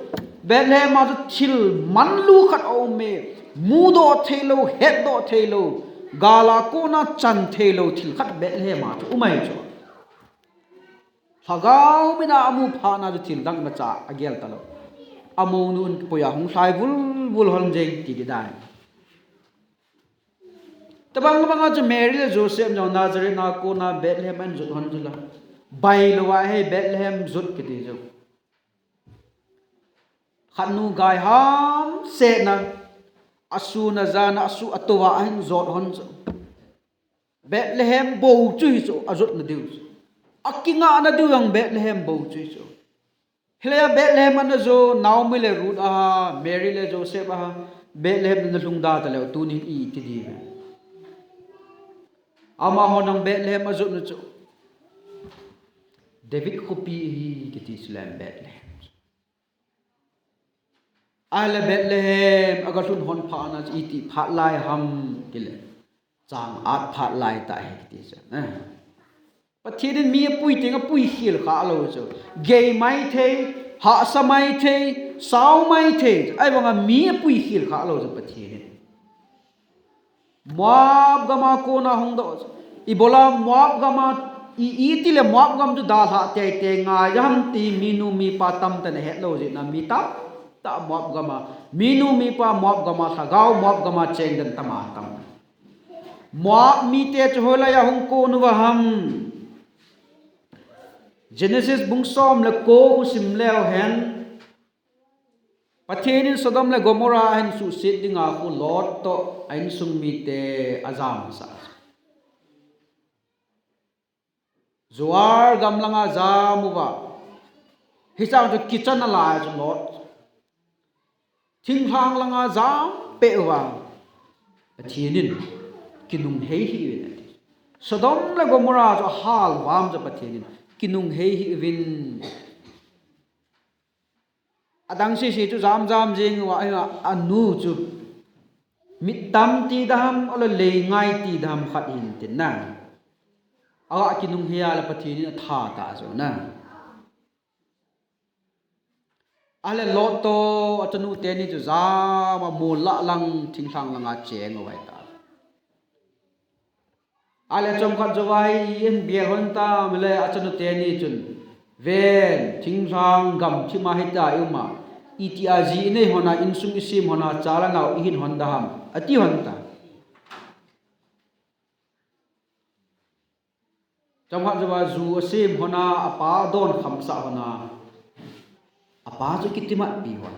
Bethlehem a chu thil manlu khat aum e. Mudoh theilou, hetdoh theilou, gal a kona chan theilou thil khat Bethlehem a chu um ahi chu. Lhagao mina amu phatna chu thil dang imacha agel talou. Amonu in kipui a hung lhai vulvul hon jeng ti ding ahi. Tobang banga chu Mary le Joseph jong Nazareth a kona Bethlehem ahin jot hon chu la. Bailou a hi Bethlehem jot kiti chu. Khatnu gai hamsetna, asun ajan a, asuh atoh a ahin jot hon chu. Bethlehem bou chu hichu, ajotna diu chu. Akingahna diu jong Bethlehem bou chu hichu. Hilea Bethlehem ana jo, Naomi le Ruth aha, Mary le Joseph aha, Bethlehem ana lhung da taleu, tunin iti diu ve. Amahon jong Bethlehem ajotna chu David khopi ahi kiti chu lem Bethlehem. Ahile Bethlehem aga lhun hon phatna chu iti phat lai ham tile, chang at phat lai tah ahi kiti chu. Pathen in mi apui teng apui khel kha lou chu. Gei maithei, hahsa maithei, sao maithei. Ahivanga mi apui khel kha lou chu Pathen in. Moab gama kona hung doh chu. Ibola Moab gama I, iti le Moab gam chu dalha teitei ngai ham ti minu mipa tamtah in ahet lou jeh in mi tamtah Moab gam a, minu mipa Moab gam a, lhagao Moab gam a cheng den tam a tam. Moab mite chu hoilai a hung kon uva ham? Genesis bung som le ko khu sim leu hen, Pathen in Sodom le Gomorrah ahin suhset dinga khu Lot toh a insung mite ajamsah. Zoar gam langa jam uva. Hichang chu kichan a lai chu Lot. Thinglhang langa jam peh uva. Pathen in kinunghei hih uvin ati. Sodom le Gomorrah chu ahal uva ham chu Pathen in kinunghei hih uvin. Adang sese chu jam jam jeng uva, ahi a, anu chu mit tam ti dam, ole lei ngai ti dam khat hin tin na. Aga kinunghei a le Pathen in atha ta chu na. Ale Lot toh achanu teni chu jam a mol lah lang thinglhang langa cheng uva ahi ta. Ale chomkhat jouva hi in bial hon tam le achanu teni chun, ven, thinglhang gam thim a hita i um a, iti a ji i nei hon a, insung i sem hon a, cha le nao i hin hon dam, ati hon ta. Chomkhat jouva ju asem hon a, apa adon khamsah hon a, apa chu kitimat pi hon.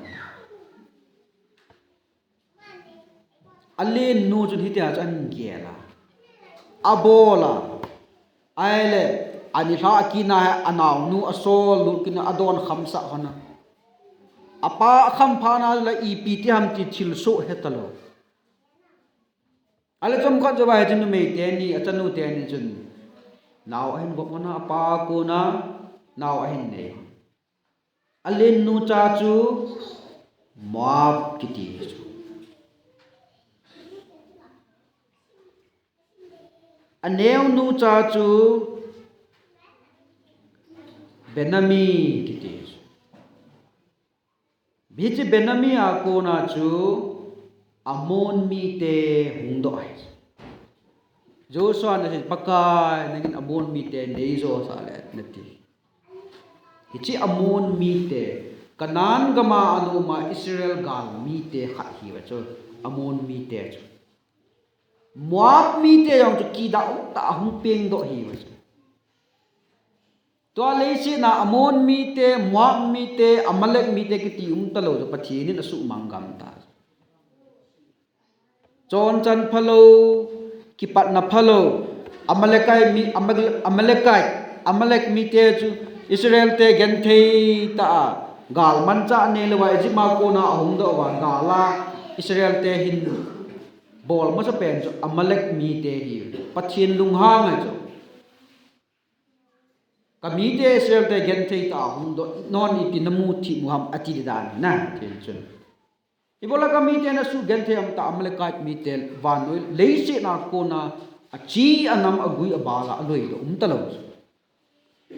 Alen nu chun hitia chu ahin gel a, abol a, ahile, ani lha akina hi anaonu asol lut kit in adon khamsah hon a. Apa akham phat na le ipi ti ham ti thilsoh he talou. Ale chomkhat jouva hiche numei teni, achanu teni chun nao ahin vop hon a, apa a kona nao ahin nei. Alen nu cha chu Moab kiti chu. Aneo nu cha chu Ben-ammi kiti chu. Hiche Ben-ammi a kona chu Ammon mite hung doh ahi. Joshua in asei, Pakai, nangin Ammon mite neijo sah le, nati. Hiche Ammon mite, Canaan gam a ana um a Israel gal mite khat ahiuve chu, Ammon mite chu. Moab mite jong chu kidah umtah a hung pengdoh ahiuve chu. Tua leiset a Ammon mite, Moab mite, Amalek mite kiti umtalou chu Pathen in asuhmang gam ta. Chonchan phalou, kipatna phalou, Amalekite mi, Amal-, Amalekite, Amalek mite chu Israel te genthei tah a, gal manchah neilou a, Egypt a kona ahung doh uva, gal a Israel te hin bol masapen chu Amalek mite ahi, Pathen lunghang ahi chu. Ka mite Israel te genthei tah a hung doh, nangin iti namu thim u ham ati dan ahi na, Pathen chun. Ibola ka mite nasuh genthei um tah, Amalekite mite vannoi leiset a kona achi anam agui abal a aloidoh umtalou.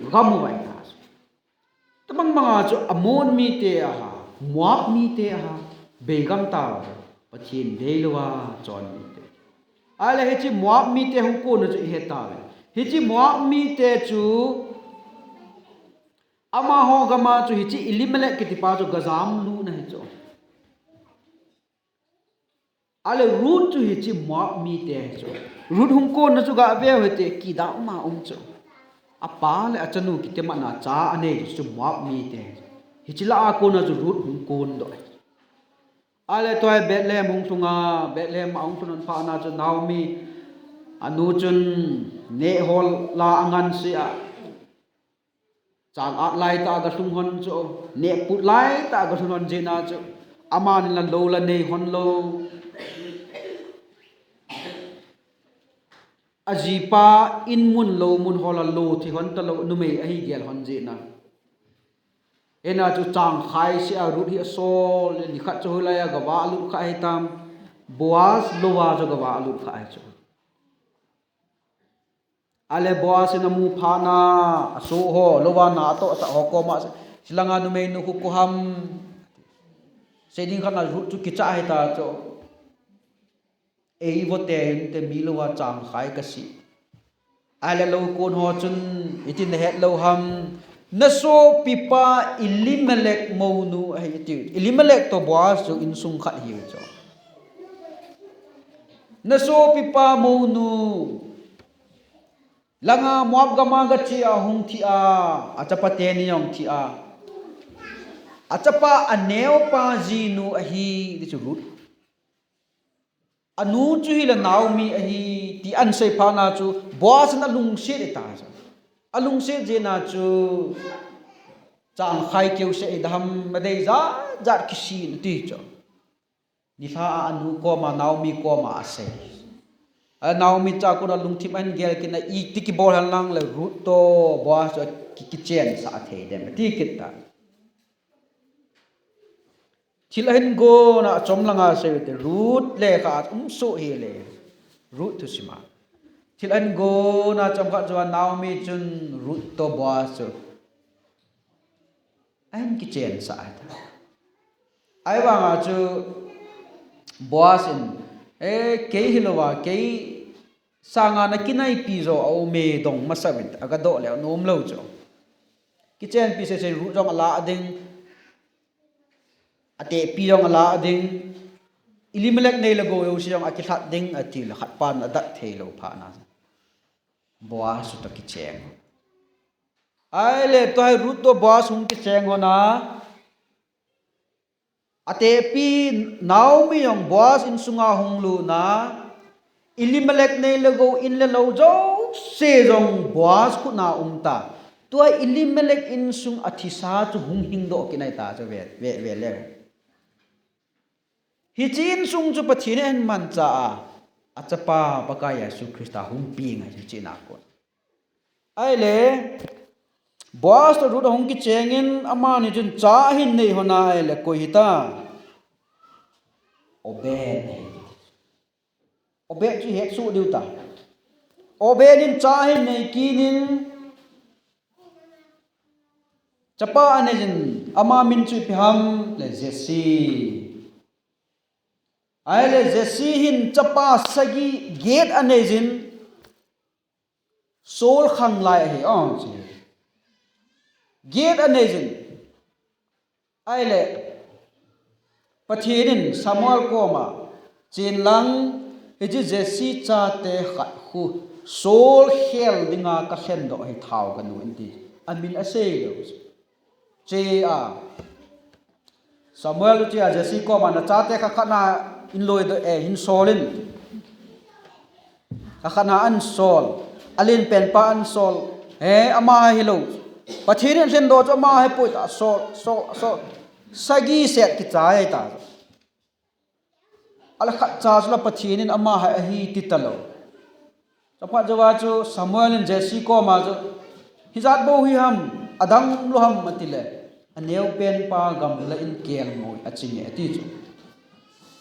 Gam uva ahi na. Tabang banga chu Ammon mite aha, Moab mite aha, beigam tauve. Pathen deilou a chon mite. Ahile hiche Moab mite hung kona chu ihe tauve. Hiche Moab mite chu amaho gam a chu hiche Elimelek kitipa chu gajam lutna ahi chu. Ahile Ruth chu hiche Moab mite ahi chu. Ruth hung kona chu gaveu hite, kidah uma um chu. Apa le achanu kitimatna cha anei chu Moab mite ahi chu. Hiche lah a kona chu Ruth hung kondoh ahi. Ahile tua hi Bethlehem hung lhunga, Bethlehem a hung lhun phat na chu Naomi anu chun neh hol la angansea. Chang at laitah a galhung hon chu, neh put laitah a galhun hon jeh a chu, amani la lou la nei hon lou. Ajipa in mun lou mun ho la lou thei hon talou numei ahi gel hon jeh a. Hijeh a chu chang khaisea Ruth hi asol, nikhat chu hoilai a gavalut kha hitam, Boaz louva chu gavalut kha ahi chu. Ahile Boaz in amu phat na, asoh ho, louva na atohsah ho koma, chulanga numeinu khu koi ham? Seiding khat na Ruth chu kicha hita chu. Eivote inte, mi louva chang khai kasih. Ahile lou kon ho chun, iti nahet lou ham. Nasopipa Elimelek mounu ahi iti. Elimelek toh Boaz chu insung khat ahiu chu. Nasopipa mounu. Langa Moab gama gache a hung thi a, achapa teni jong thi a. Achapa aneopa jinu ahi, ti chu Ruth. Anu chu hile Naomi ahi, ti ahin sei phat na chu, Boaz in alungset e ta chu. Alungset jeh na chu, chang khai keu seh e dam, adei jat jat kisei in ati chu. Nilha a anu koma, Naomi koma asei. A Naomi cha kon alungthim ahin gel kit na iti kibol hen lang le Ruth toh Boaz chu ki, kichen sah thei dem, ati kit ta. Thil ahin gon a chom langa sei te Ruth lekha a um soh hile. Ruth thusim a. Thil ahin gon a chom khat jou a Naomi chun Ruth toh Boaz chu ahin kichen sah ta. Ahivanga chu Boaz in, eh, kei hilou a, kei sanga nakinaipi jo aume dong masa uvin, aga doh leu nom lou chu. Kichenpi sese Ruth jong ala ding, atehpi jong ala ding, Elimelek nei le gou jouse jong akilhat ding, ati le khat pan adat thei lou phat na. Boaz chu toh kicheng. Ahile tua hi Ruth toh Boaz hung kicheng ho na. Atehpi Naomi jong Boaz insunga hung lut na, Elimelek nei le gou in le lou jouse jong Boaz khut na um ta. Tua Elimelek insung athisa chu hung hingdoh kit nai ta chu ve, ve, ve le. Hiche insung chu Pathen in ahin mancha a, achapa Pakai Jesu Christa hung peng ahi hiche na kon. Ahile, Boaz toh Ruth ahung kicheng in amani chun cha ahin nei ho na ahile koi hita. Obed ahi. Obed chu het soh diu ta. Obed in cha ahin nei kit in chapa anei jin ama min chu ipi ham le Jesse. Ahile Jesse hin chapa sagi get anei jin Saul khang lai ahi, aw, chi. Get anei jin. Ahile, Pathen in Samuel koma, chen lang, hiche Jesse chate khat khu, Saul khel dinga kalhen doh ahi thao kanu in ti. Amin asei lou. Che a. Samuel chu che a Jesse koma nachate khat khat na in loi doh e, hin sol in. Khat khat na ahin sol. Alen pen pa ahin sol. He, ama hilou. Pathen in lhen doh chu ama hi poi ta sol, sol, sol. Sagi set kichai ta. Ala khat cha chu la Pathen in ama hi ahi ti talou. Chaphat jouva chu Samuel in Jesse koma chu, hijat bou hi ham, adang lou ham ati le, aneo pen pa gamla in kelngoi aching e ati chu.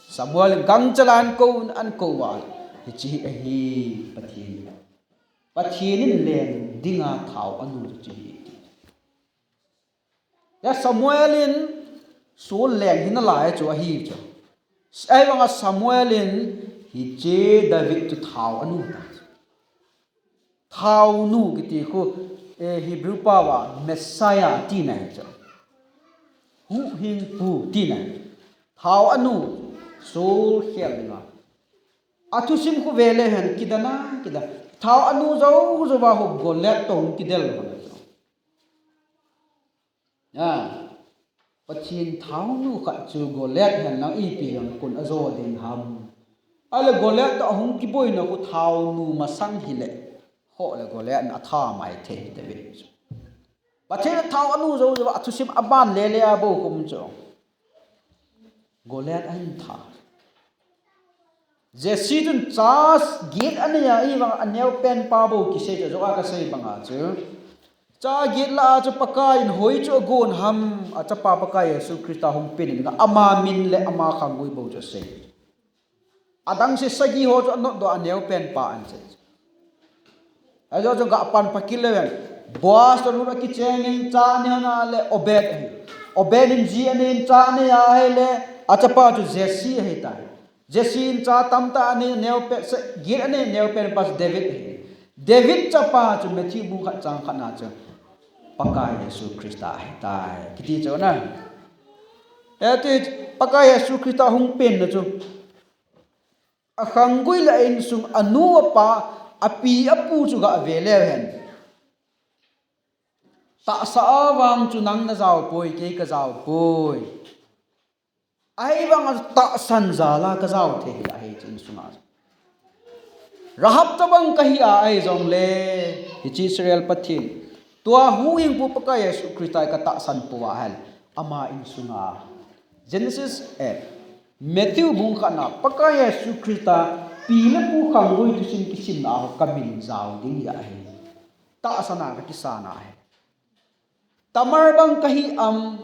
Samuel in gangchal a ahin kou, ahin kou va, hiche hi ahi Pathen. Pathen in leng dinga thao anu chu hiche hi ati. Ya Samuel in Saul leng hi nalai chu ahi chu. Ahivanga Samuel in hiche David chu thao anu ta chu. Thao nu kiti khu, eh, Hebrew pao a Messiah tina ahi chu. Huhhingpu tina ahi chu. Thao anu Saul khel dinga. Athusim khu ve le hen kidana, kida. Thao anu jou jouva ho Goliath toh hung kidel ho na chu. A, Pathen thao nu khat chu Goliath hen lang ipi jong kon ajo ding ham. Ahile Goliath toh ahung kiboina khu thao nu masang hile. Ho le Goliath in atha mai thei te ve chu. Pathen thao anu jou jou a thusim aban le le a bou khum chu. Goliath ahin tha. Jesse chun cha get anei a, ahivang aneo pen pa bou kisei chu, jou a kasei banga chu. Cha get lah a chu Pakai in hoi chu agon ham, achapa Pakai Jesu Christa hung pen in, ama min le ama khanggui bou chu asei. Adang se sagi ho chu anot doh aneo pen pa ahin sei. Ajo chu gah pan pha kit leu hen. Boaz toh Ruth akicheng in cha anei na le Obed ahi. Obed in ji anei in cha anei a ahile achapa chu Jesse ahi tai. Jesse in cha tamtah anei neo pen, sa-, get anei neo pen pa chu David ahi. David chapa chu Matthew bung khat chang khat na chu Pakai Jesu Christa ahitai kiti chu na. Eti Pakai Jesu Christa hung pen na chu akhanggui le insung anu apa api apu chu ga ve leu hen. Tahsa avang chu nang na jao poi, kei ka jao poi. Ahivang a tahsan jal a ka jao thei hi ahi chu insunga. Rahab tabang ka hi a ahi jong le, hiche Israel Pathen. Tua huhhingpu Pakai Jesu Christa ka tahsan pou a hen. Ama insunga. Genesis, eh, Matthew bung khat na, Pakai Jesu Christa pi le pu khanggui thusim kisimna a ka min jao ding hi ahi. Tahsan a ka kisan ahi. Tamar bang ka hi am,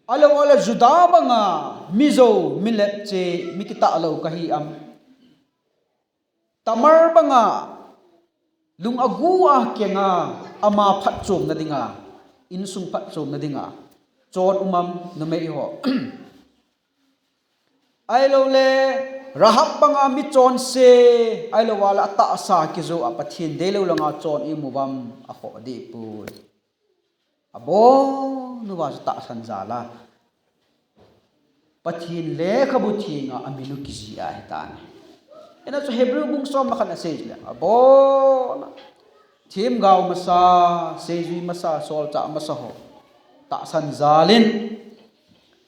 ahilou le Juda banga, mi jou, mi lepche, mi kitah lou ka hi am. Tamar banga, lung agu a kenga, ama phatchomna dinga, insung phatchomna dinga, chon um am numei ho. Ahilou le, Rahab banga mi chonse, ahilou le atahsa kijo a Pathen deilou langa chon i um uvam akhoh deh poi. Abon uva chu tahsan jal a. Pathen lekhabu thenga amin u kijih ahitan. Hijeh a chu Hebrew bung som le khat na sei le. Abon a. Themgao masa, seijui masa, solchah masa ho. Tahsan jal in.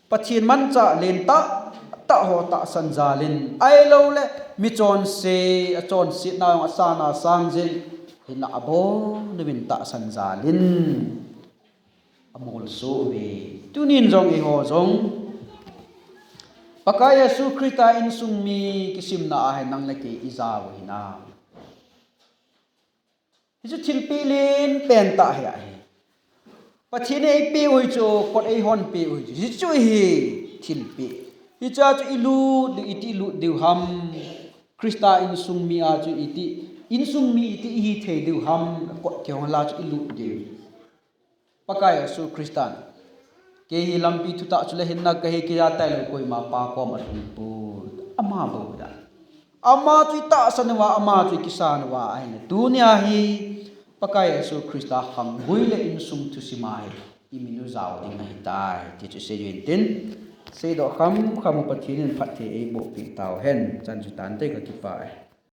Pathen manchah lentah tah ho tahsan jal in, ahilou le mi chonse, achonsetna jong asan a sang jin, hinla abon uvin tahsan jal in amolso uve. Tunin jong eiho jong Pakai Jesu Christa insung mi kisimna a hin nang le kei ijao u hinam. Hichu thilpeh lenpen tah hi ahi. Pathen in eipeh u hi chu, kot eihon peh u hi chu. Hichu hi thilpeh. Hiche a chu ilut diu, iti ilut diu ham. Christa insung mi a chu iti, insung mi iti ihi thei diu ham. Kot kihong la chu ilut diu. Pakai Jesu Christan, kei hi lampi thutah chule hinna kahi, kei a tailou koima Pa koma lhung poi. Ama bou dan. Ama chu itahsan uva, ama chu ikisan uva ahile. Tunia hi Pakai Jesu Christa khanggui le insung thusim a hi imin u jao ding ahitai. Ti chu sei u hintin. Seidoh khamkham u Pathen in phatthei eiboh peh tauhen. Chan chu tante kakipah e.